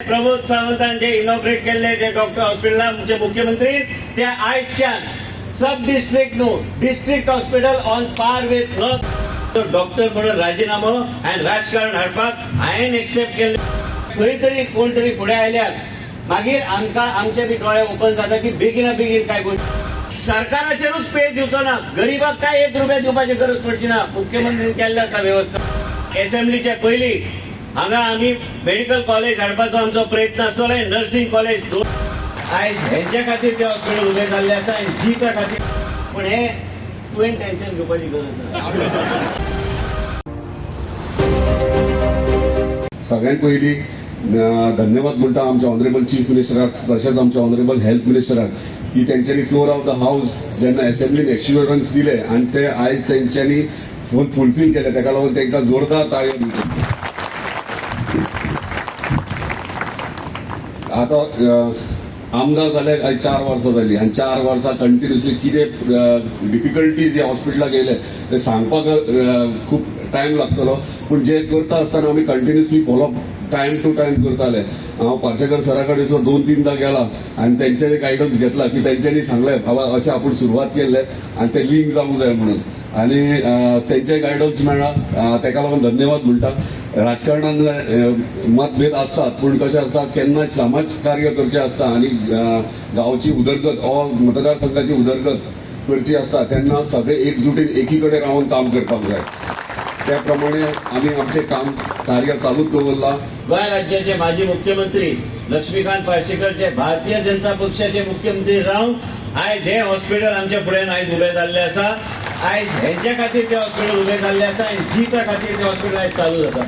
प्रमोद सावंतान जे inaugurate केल्ले जे doctor हॉस्पिटला आमचे मुख्यमंत्री ते आयजच्यान सब डिस्ट्रिक्ट न्हू, district hospital on par with north. Doctor म्हणून राजिनामो आनी राजकारण हाडपाक हांवें एक्सेप्ट केल्ले. खंय तरी कोण तरी फुडें आयल्यार मागीर आमकां आमचे बी दोळे ओपन जाता की बेगिना बेगीन काय गोश्टी. सरकाराचेरूच पे दिवचो ना, गरिबाक काय एक रुपया दिवपाची गरज पडची ना. मुख्यमंत्री केल्ले आसा वेवस्था. एसेंब्लीच्या पयलीं हांगा आमी मेडिकल कॉलेज हाडपाचो आमचो प्रयत्न आसतलो. नर्सिंग कॉलेज दोन आयज हेंच्या खातीर ते हॉस्पिटल उबें जाल्लें आसा आनी जीता खातीर. पूण हे तुवें टेन्शन घेवपाची गरज ना. सगळ्यात पयलीं धन्यवाद म्हणटा आमच्या ऑनरेबल चीफ मिनिस्टराक, तशेंच आमच्या ऑनरेबल हेल्थ मिनिस्टराक की तेंच्यांनी फ्लोर ऑफ the house जेन्ना एसेंब्लीन एश्युरन्स दिले आनी ते आयज तेंच्यांनी फुलफील केले, ताका लागून तांकां जोरदार ताळयो दिवच्यो. आतां आमदार जाले आयज 4 वर्सां जाली आनी 4 वर्सां कंटिन्युअसली कितें डिफिकल्टीज ह्या हॉस्पिटलाक येयले ते सांगपाक खूब टायम लागतलो, पूण जे करता आसतना आमी continuously follow up time to time करताले. हांव पार्सेकर सरा कडेन सुद्दां दोन तीनदां गेला आनी तेंच्यानी गायडन्स घेतला की तेंच्यांनी सांगलें, बाबा अशें आपूण सुरवात केल्लें आनी तें लिंक जावंक जाय म्हणून, आनी तेंचे गायडन्स मेळ्ळा, ताका लागून धन्यवाद म्हणटा. राजकारणान मतभेद आसतात, पूण कशें आसता, केन्ना समाज कार्य करचें आसता आनी गांवची उदरगत वा मतदारसंघाची उदरगत करची आसता तेन्ना सगळे एकजुटीन एकी कडेन रावन काम करपाक जाय. त्या प्रमाणे आमी आमचें काम कार्य चालूच दवरलां. गोंय राज्याचे माजी मुख्यमंत्री लक्ष्मीकांत पार्सेकर जे भारतीय जनता पक्षाचे मुख्यमंत्री जावन आयज हे हॉस्पिटल आमच्या फुड्यान आयज उबें जाल्लें आसा. आयज हेंच्या खातीर ते हॉस्पिटल उबें जाल्लें आसा आनी जीता खातीर ते हॉस्पिटल आयज चालू जाता.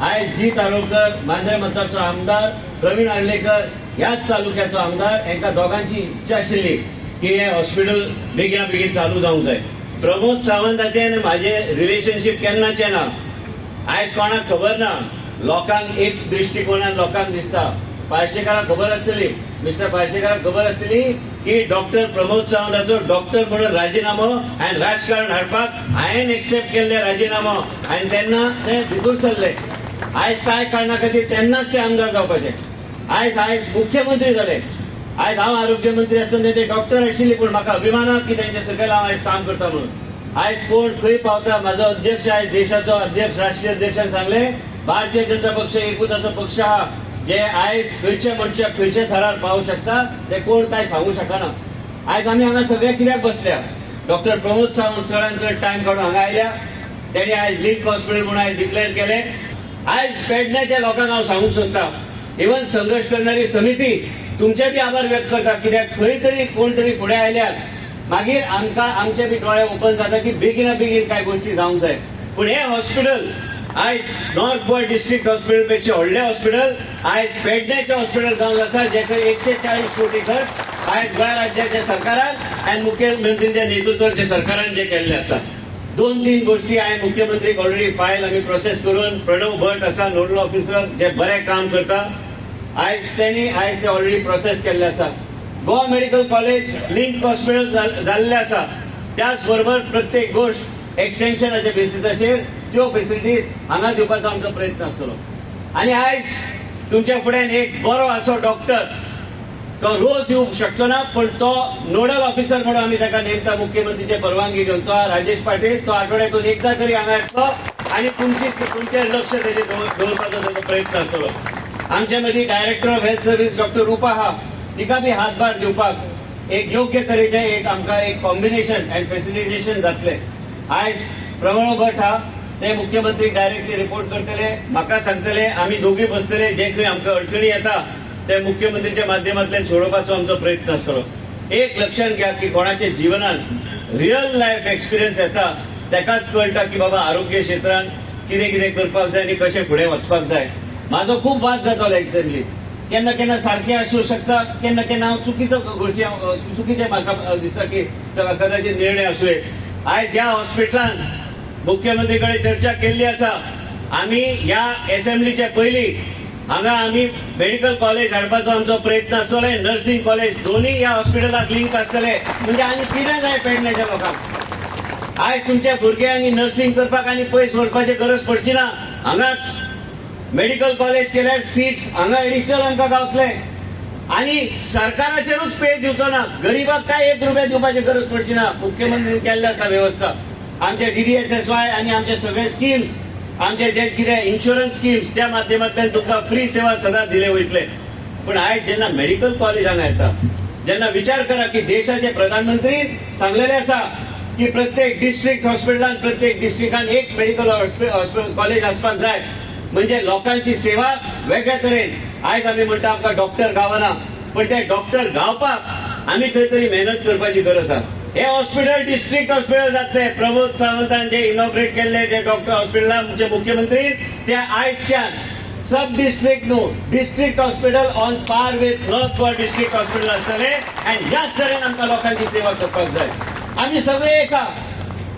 आयज जीत आरोलकर मांद्रे मतदारचो आमदार, प्रवीण आर्लेकर ह्याच तालुक्याचो आमदार, हांकां दोगांची इच्छा आशिल्ली की हे हॉस्पिटल बेगिना बेगीन चालू जावंक जाय. प्रमोद सावंताचें आनी म्हाजें रिलेशनशीप केन्नाचें ना. आयज कोणाक खबर ना, लोकांक एक दृश्टिकोनान लोकांक दिसता. पार्सेकाराक खबर आसतली, मिस्टर पार्सेकाराक खबर आसतली की डॉक्टर प्रमोद सावंताचो डॉक्टर म्हणून राजिनामो आनी राजकारण हाडपाक हांवें एक्सेप्ट केल्ले राजिनामो आनी तेन्ना ते भितर सरले. आयज काय कारणा खातीर तेन्नाच ते आमदार जावपाचे, आयज आयज मुख्यमंत्री जाले. आयज हांव आरोग्य मंत्री आसतना ते डॉक्टर आशिल्ले, पूण म्हाका अभिमान आहा की तेंच्या सकयल हांव आयज काम करता म्हणून. आयज कोण खंय पावता, म्हाजो अध्यक्ष आयज देशाचो अध्यक्ष, राष्ट्रीय अध्यक्षान सांगले, भारतीय जनता पक्ष एकूच असो पक्ष आहा जे आयज खंयच्या मनशाक खंयच्या थरार पावूंक शकता, ते कोण काय सांगू शकना. आयज आमी हांगा सगळे कित्याक बसल्या? डॉक्टर प्रमोद सावंत चडान चड टायम काडून हांगा आयल्या. तेणी आयज लिंक हॉस्पिटल म्हणून आयज डिक्लेअर केले. आयज पेडण्याच्या लोकांक हांव सांगूंक सोदता, इवन संघर्श करणारी समिती तुमचे बी आभार व्यक्त करता, कित्याक खंय तरी कोण तरी फुडें आयल्यार मागीर आमकां आमचे बी दोळे ओपन जाता की बेगिना बेगीन काय गोश्टी जावंक जाय. पूण हे हॉस्पिटल आयज नॉर्थ गोवा डिस्ट्रिक्ट हॉस्पिटल पेक्षा व्हडलें हॉस्पिटल आयज पेडण्याचें हॉस्पिटल जावन आसा, जेका 140 कोटी खर्च आयज गोंय राज्याच्या सरकारान आनी मुख्यमंत्रीच्या नेतृत्वाच्या सरकारान जे केल्ले आसा. दोन तीन गोष्टी हांवें मुख्यमंत्रीक ऑलरेडी फायल आमी प्रोसेस करून, प्रणव भट आसा नोडल ऑफिसर जे बरें काम करता, आयज तेणी आयज ते ऑलरेडी प्रोसेस केल्ले आसा. Goa medical college link hospital जाल्लें आसा, त्याच बरोबर प्रत्येक गोश्ट एक्सटेन्शनाच्या बेसिसाचेर त्यो फेसिलिटीज हांगा दिवपाचो आमचो प्रयत्न आसतलो. आनी आयज तुमच्या फुड्यान एक बरो असो डॉक्टर, तो रोज येवंक शकचो ना, पण तो नोडल ऑफिसर म्हणून आमी ताका नेमता मुख्यमंत्रीचे परवानगी घेवन. तो राजेश पाटील, तो आठवड्यातून एकदा तरी हांगा येतलो आनी तुमची तुमचें लक्ष तेजेर दवरपाचो ताचो प्रयत्न आसतलो. आमच्या मदीं director of health service doctor Rupa आहा, तिका बी हातभार दिवपाक एक योग्य तरेचें एक आमकां एक कॉम्बिनेशन अँड फेसिलिटेशन जातलें. आयज प्रमोद भट हा, ते मुख्यमंत्री डायरेक्टली रिपोर्ट करतले, म्हाका सांगतले, आमी दोगूय बसतले, जे खंय आमकां अडचणी येता ते मुख्यमंत्रीच्या माध्यमांतल्यान सोडोवपाचो आमचो प्रयत्न आसतलो. एक लक्षात घ्या की कोणाच्या जिवनात रियल लायफ एक्सपिरियन्स येता तेकाच कळटा की बाबा आरोग्य क्षेत्रान कितें कितें करपाक जाय आनी कशें फुडें वचपाक जाय. म्हाजो खूब वाद जातालो एसेंब्लीत, केन्ना केन्ना सारकें आसूं शकता, केन्ना केन्ना हांव चुकीचो गोश्टी, चुकीचे म्हाका दिसता की कदाचित निर्णय आसूं येत. आयज ह्या हॉस्पिटलान मुख्यमंत्री कडेन चर्चा केल्ली आसा. आमी ह्या एसेंब्लीच्या पयलीं हांगा आमी मेडिकल कॉलेज हाडपाचो आमचो प्रयत्न आसतलो. नर्सिंग कॉलेज दोन्ही ह्या हॉस्पिटलाक लिंक आसतले. म्हणजे आनी कितें जाय पेडण्याच्या लोकांक? आयज तुमच्या भुरग्यांनी नर्सिंग करपाक आनी पयस व्हरपाची गरज पडची ना. हांगाच मेडिकल कॉलेज केल्यार सीट्स हांगा एडिशनल आमकां गावतले आणि सरकाराचेरूच पे दिवचो ना. गरीबाक काय एक रुपया दिवपाची गरज पडची ना. मुख्यमंत्र्यांनी केल्ले आसा वेवस्था. आमचे डीडीएसएसवाय आणि आमचे सगळे स्किम्स, आमचे जे कितें इन्शुरन्स स्किम्स, त्या माध्यमांतल्यान तुमकां फ्री सेवा सदां दिले वयतले. पण आयज जेन्ना मेडिकल कॉलेज हांगा येता, जेन्ना विचार करा की देशाचे प्रधानमंत्री सांगलेले आसा की प्रत्येक डिस्ट्रिक्ट हॉस्पिटलान, प्रत्येक डिस्ट्रिक्टान एक मेडिकल हॉस्पिटल कॉलेज आसपाक जाय, म्हणजे लोकांची सेवा वेगळ्या तरेन. आयज आमी म्हणटा आमकां डॉक्टर गावना, पण ते डॉक्टर गावपाक आमी खंय तरी मेहनत करपाची गरज आसा. हे हॉस्पिटल डिस्ट्रिक्ट हॉस्पिटल जातले. प्रमोद सावंतान जे इनॉग्रेट केल्ले जे डॉक्टर हॉस्पिटला आमचे मुख्यमंत्री, ते आयजच्यान सब डिस्ट्रिक्ट न्हू, district hospital on par with North Goa district hospital आसतले. आनी ह्याच तरेन आमकां लोकांची सेवा करपाक जाय. आमी सगळे एका.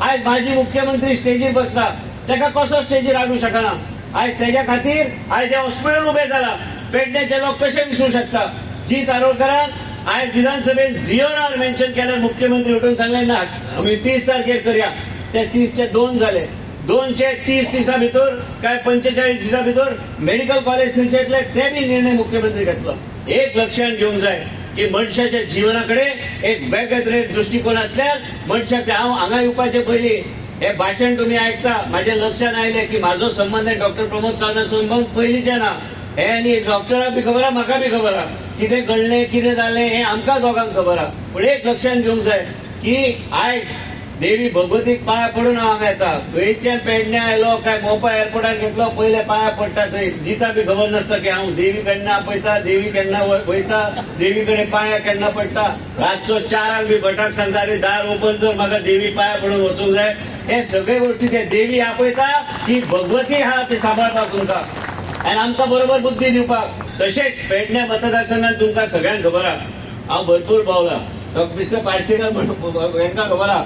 आयज माजी मुख्यमंत्री स्टेजीर बसला, ताका कसो स्टेजीर हाडूं शकना? आयज तेज्या खातीर आयज हे हॉस्पिटल उबें जाला. पेडण्याचे लोक कशे विसरू शकता? जीत आरोलकरान आयज विधानसभेत झिरो मेन्शन केल्यार मुख्यमंत्री उठून सांगले, ना, आमी 30 तारखेर करया. ते 30चे 2 जाले. 230 दिसा भितर काय 45 दिसा भितर मेडिकल कॉलेज खंयचे येतले ते बी निर्णय मुख्यमंत्री घेतलो. एक लक्षात घेवंक जाय की मनशाच्या जिवना कडेन एक वेगळे तरेन दृश्टिकोन असल्यार मनशाक ते. हांव हांगा येवपाचे पयलीं हे भाशण तुमी आयकता, म्हाज्या लक्षात आयलें की म्हाजो संबंद डॉक्टर प्रमोद सावंत संबंद पयलींचे ना. हे आनी डॉक्टराक बी खबर आहा, म्हाका बी खबर आहा. कितें घडलें, कितें जालें हें आमकां दोगांक खबर आहा. पूण एक लक्षात घेवंक जाय की आयज देवी भगवतीक पांय पडून हांव हांगा येता. खंयच्यान पेडण्या आयलो काय मोपा एअरपोर्टार घेतलो, पयले पांय पडटा थंय. जिता बी खबर नासता की हांव देवी केन्ना आपयता, देवी केन्ना वयता, देवी कडेन पांया केन्ना पडटा. रातचो 4ांक बी भटाक सांगता, अरे दार ओपन कर, म्हाका देवी पांया पडून वचूंक जाय. हे सगळे गोष्टी ते देवी आपयता की भगवती आहा ते सांबाळपाक तुमकां आनी आमकां बरोबर बुद्धी दिवपाक. तशेंच पेडण्या मतदारसंघात तुमकां सगळ्यांक खबर आहा, हांव भरपूर भोंवला. मिस्टर पार्सेकर हेंकां खबर आहा.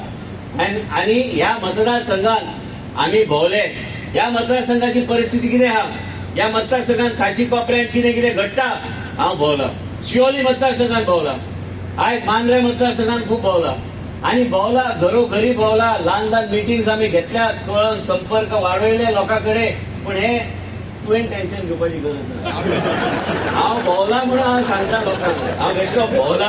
आनी ह्या मतदारसंघात आमी भोंवले. ह्या मतदारसंघाची परिस्थिती कितें आहा, ह्या मतदारसंघात खाची कोपऱ्यात कितें कितें घडटा, हांव भोंवला. शिवोली मतदारसंघात भोंवला, आयज मांद्रे मतदारसंघात खूब भोंवला आनी भोंवला, घरोघरी भोंवला. ल्हान ल्हान मिटिंग्स आमी घेतल्यात, कळोन संपर्क वाडयले लोकां कडेन. पूण हे तुवें टेन्शन घेवपाची गरज ना. हांव भोंवला म्हणून हांव सांगता लोकांक. हांव बेश्टो भोंवला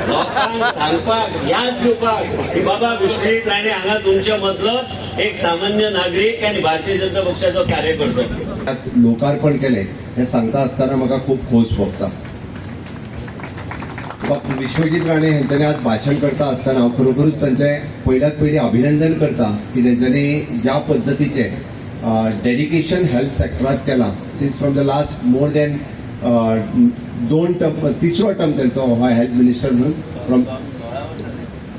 लोकांक सांगपाक, याद दिवपाक की बाबा विश्वजीत राणे हांगा तुमच्या मदलोच एक सामान्य नागरीक आनी भारतीय जनता पक्षाचो कार्यकर्तो. लोकार्पण केलें हें सांगता आसतना म्हाका खूब खोस भोगता. डॉक्टर विश्वजीत राणे हेंच्यांनी आज भाशण करता आसतना हांव खरोखरूच तांचें पयल्यात पयलीं अभिनंदन करता की तेंच्यांनी ज्या पद्दतीचें डेडिकेशन हेल्थ सेक्टरात केलां, since from the last more than दोन टर्म, तिसरो टर्म तेंचो हो हेल्थ मिनिस्टर म्हणून, from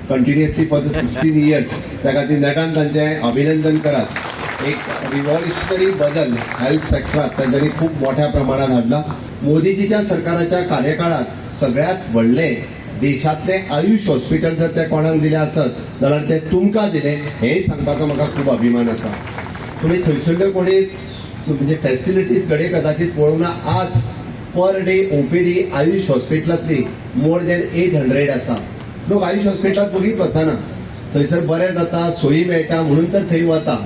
continuously for the 16 years, त्या खातीर नेटान तांचें अभिनंदन करात. एक रिव्हॉल्युशनरी बदल हेल्थ सेक्टरात तांच्यांनी खूब मोठ्या प्रमाणात हाडला. मोदीजीच्या सरकाराच्या कार्यकाळात सगळ्यात व्हडलें देशांतलें आयुष हॉस्पिटल जर ते कोणाक दिलें आसत जाल्यार ते तुमकां दिलें, हेंय सांगपाचो म्हाका खूब अभिमान आसा. तुमी थंयसरल्यो कोणी म्हणजे फॅसिलिटीज घडये कदाचित पळोवंक ना. आज पर डे ओपीडी आयुष हॉस्पिटलांतली मोर दॅन 800 आसा. लोक आयुष हॉस्पिटलात बगीत वचना. थंयसर बरें जाता, सोयी मेळटा म्हणून तर थंय वता.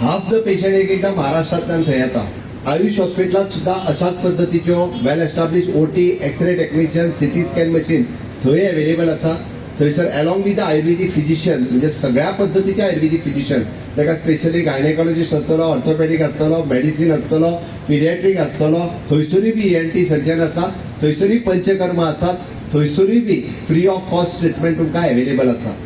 हाफ the patient एक एकदां महाराष्ट्रांतल्यान थंय येता. आयुष हॉस्पिटलात सुद्दां अशाच पद्दतीच्यो well establish OT, X-ray technician, CT scan machine थंय अवेलेबल आसा. थंयसर along with the Ayurvedic physician, म्हणजे सगळ्या पद्दतीचे आयुर्वेदीक फिजिशियन, ताका स्पेशली गायनेकॉलॉजिस्ट आसतलो, ऑर्थोपेडीक आसतलो, मेडिसीन आसतलो, पिडियाट्रीक आसतलो, थंयसरूय बी ईएनटी सर्जन आसा, थंयसरूय पंचकर्म आसात, थंयसरूय be free of cost treatment तुमकां अवेलेबल आसा.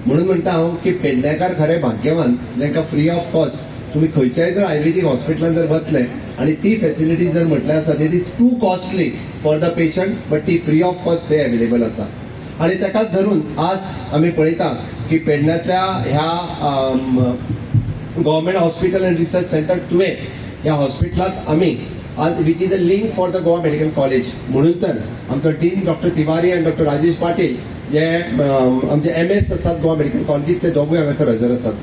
म्हणून म्हणटा हांव की पेडणेकार खरे भाग्यवान, जांकां फ्री ऑफ कॉस्ट तुमी खंयच्याय जर आयुर्वेदीक हॉस्पिटलान जर वतले आनी ती फेसिलिटी जर म्हटल्यार आसा, it is too costly for the patient, but ती फ्री ऑफ कॉस्ट थंय अवेलेबल आसा. आनी ताकाच धरून आज आमी पळयता की पेडण्यांतल्या ह्या Government Hospital and Research Centre तुवें ह्या हॉस्पिटलांत आमी आज, which is a link for the Goa Medical College, म्हणून तर आमचो डीन डॉक्टर तिवारी आनी डॉक्टर राजेश पाटील जे आमचे एमएस आसात गोवा मेडिकल कॉलेजीत, ते दोगूय हांगासर हजर आसात.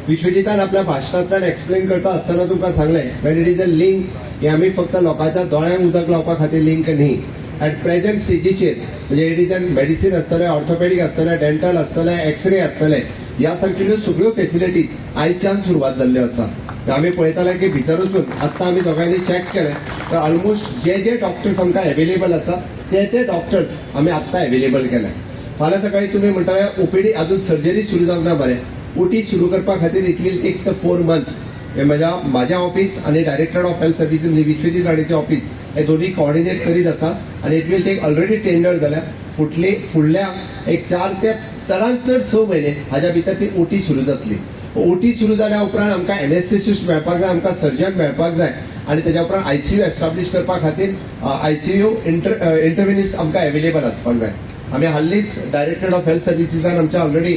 विश्वजितान आपल्या भाशणांतल्यान एक्सप्लेन करता आसतना तुमकां सांगलें, when it is a link, हे आमी फक्त लोकांच्या दोळ्यांक उदक लावपा खातीर लिंक न्ही. ऍट प्रेझेंट स्टेजीचेर म्हणजे it is an medicine आसतलें, ऑर्थोपेडीक आसतलें, डेंटल आसतलें, एक्सरे आसतले, ह्या सारकिल्ल्यो सगळ्यो फेसिलिटीज आयच्यान सुरवात जाल्ल्यो आसा. आमी पळयताले की भितर वचून आत्तां आमी दोगांयनी चॅक केलें तर ऑलमोस्ट जे जे डॉक्टर्स आमकां एवेलेबल आसा ते ते डॉक्टर्स आमी आत्तां एवेलेबल केले. फाल्यां सकाळी तुमी म्हणटाले ओपीडी अजून सर्जरी सुरू जावंक ना. बरें, ओटी सुरू करपा खातीर it will takes the 4 months. हे म्हाज्या ऑफिस आनी डायरेक्टर ऑफ हेल्थ सर्विसीस म्हणजे विश्वजीत राणेचे ऑफिस हे दोन्ही कॉर्डिनेट करीत आसा आनी it will take, already tender जाल्या. फुटली फुडल्या एक 4 ते चडांत चड 6 म्हयने हाज्या भितर ती ओटी सुरू जातली. ओटी सुरू जाल्या उपरांत आमकां एनेस्थेसिस्ट मेळपाक जाय, आमकां सर्जन मेळपाक जाय आनी तेज्या उपरांत आयसीयू एस्टाब्लीश करपा खातीर आयसीयू इंटरव्हेनिस्ट आमकां एवेलेबल आसपाक जाय. आमी हालींच डायरेक्टर ऑफ हेल्थ सर्विसीसान आमच्या ऑलरेडी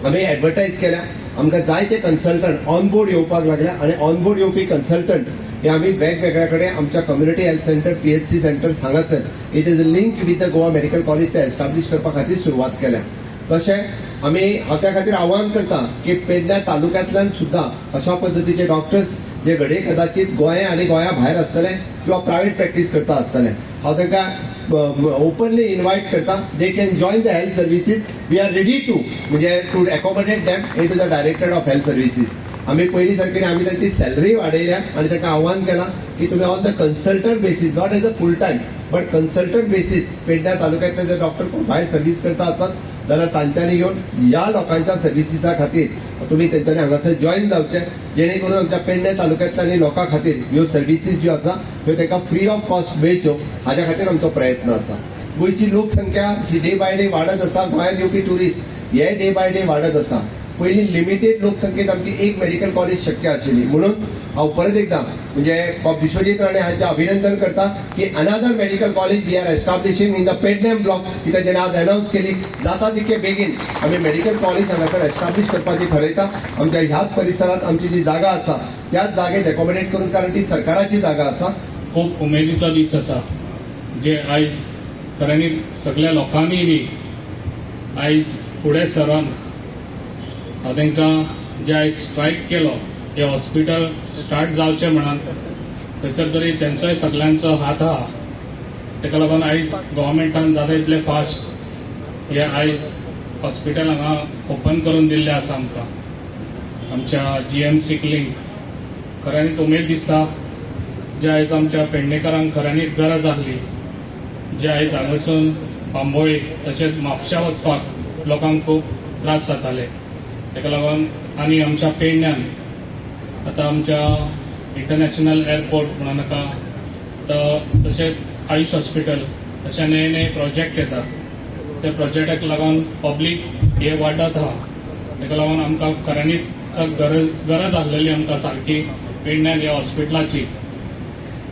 आमी एडवर्टायज केल्या. आमकां जायते कन्सल्टंट ऑन बोर्ड येवपाक लागल्या आनी ऑन बोर्ड येवपी कन्सल्टंट्स हे आमी वेगवेगळ्या कडेन आमच्या community health centre, PHC centre हांगासर it is link with the Goa Medical College ते एस्टाब्लीश करपा खातीर सुरवात केल्या. तशें आमी हांव त्या खातीर आवाहन करता की पेडण्या तालुक्यांतल्यान सुद्दां अशा पद्दतीचे डॉक्टर्स जे घडये कदाचित गोंया आनी गोंया भायर आसतले किंवा प्रायव्हेट प्रॅक्टीस करता आसतले, हांव तांकां ओपनली इन्वायट करता, they can join the health services. We are ready to म्हणजे to accommodate them into the Directorate of Health Services. आम्ही पयलीं सारकें आमी तांची सॅलरी वाडयल्या आनी तांकां आव्हान केलां की तुमी on the consultant basis, not as a full time but consultant basis, पेडण्या तालुक्यांतले जे डॉक्टर कोण भायर सर्वीस करता आसत जाल्यार तांच्यांनी येवन ह्या लोकांच्या सर्विसीसा खातीर तुमी तेंच्यांनी हांगासर जॉयन जावचे, जेणे करून आमच्या पेडणे तालुक्यांतल्या आनी लोकां खातीर ह्यो सर्विसीस ज्यो आसा ह्यो तांकां फ्री ऑफ कॉस्ट मेळच्यो हाज्या खातीर आमचो प्रयत्न आसा. गोंयची लोकसंख्या ही डे बाय डे वाडत आसा. गोंयांत येवपी ट्युरिस्ट हे डे बाय डे वाडत आसा. पयलीं लिमिटेड लोकसंख्येत आमची एक मेडिकल कॉलेज शक्य आशिल्ली. म्हणून हांव परत एकदां म्हणजे बाब विश्वजीत राणे हांचें अभिनंदन करता की another medical college we are establishing in the Pernem block ही तांच्यानी आज अनावन्स केली. जाता तितके बेगीन आमी मेडिकल कॉलेज हांगासर एस्टाब्लीश करपाची ठरयता. आमच्या ह्याच परिसरात आमची जी जागा आसा त्याच जागेत एकोमोडेट करून, कारण ती सरकाराची जागा आसा. खूब उमेदीचो दीस आसा जे आयज खऱ्यांनी सगळ्या लोकांनी बी आयज फुडें सरून हांव तांकां जे आयज स्ट्रायक केलो हे हॉस्पिटल स्टार्ट जावचें म्हणून, थंयसर तरी तेंचोय सगळ्यांचो हात आहा. ताका लागून आयज गव्हर्मेंटान जाता इतले फास्ट हे आयज हॉस्पिटल हांगा ओपन करून दिल्लें आसा आमकां आमच्या जीएमसीक लिंक. खऱ्यांनीच उमेद दिसता जे आयज आमच्या पेडणेकारांक खऱ्यांनीच गरज आहली, जे आयज हांगासून बांबोळी तशेंच म्हापशा वचपाक लोकांक खूब त्रास जाताले. ताका लागून आनी आमच्या पेडण्यान आतां आमच्या इंटरनॅशनल एअरपोर्ट म्हणून नाका, तर तशेंच आयुष हॉस्पिटल अशे नवे नवे प्रोजेक्ट येतात. त्या प्रोजेक्टाक लागून पब्लीक हे वाडत आहा. ताका लागून आमकां खऱ्यांनीच गरज गरज आहलेली आमकां सारकी पेडण्यान ह्या हॉस्पिटलाची.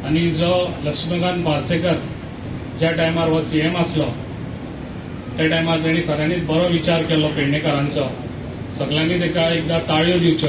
आनी जो लक्ष्मीकांत पार्सेकर ज्या टायमार हो सीएम आसलो त्या टायमार तेणी खऱ्यांनीच बरो विचार केलो पेडणेकारांचो. सगळ्यांनी ताका एकदां ताळयो दिवच्यो.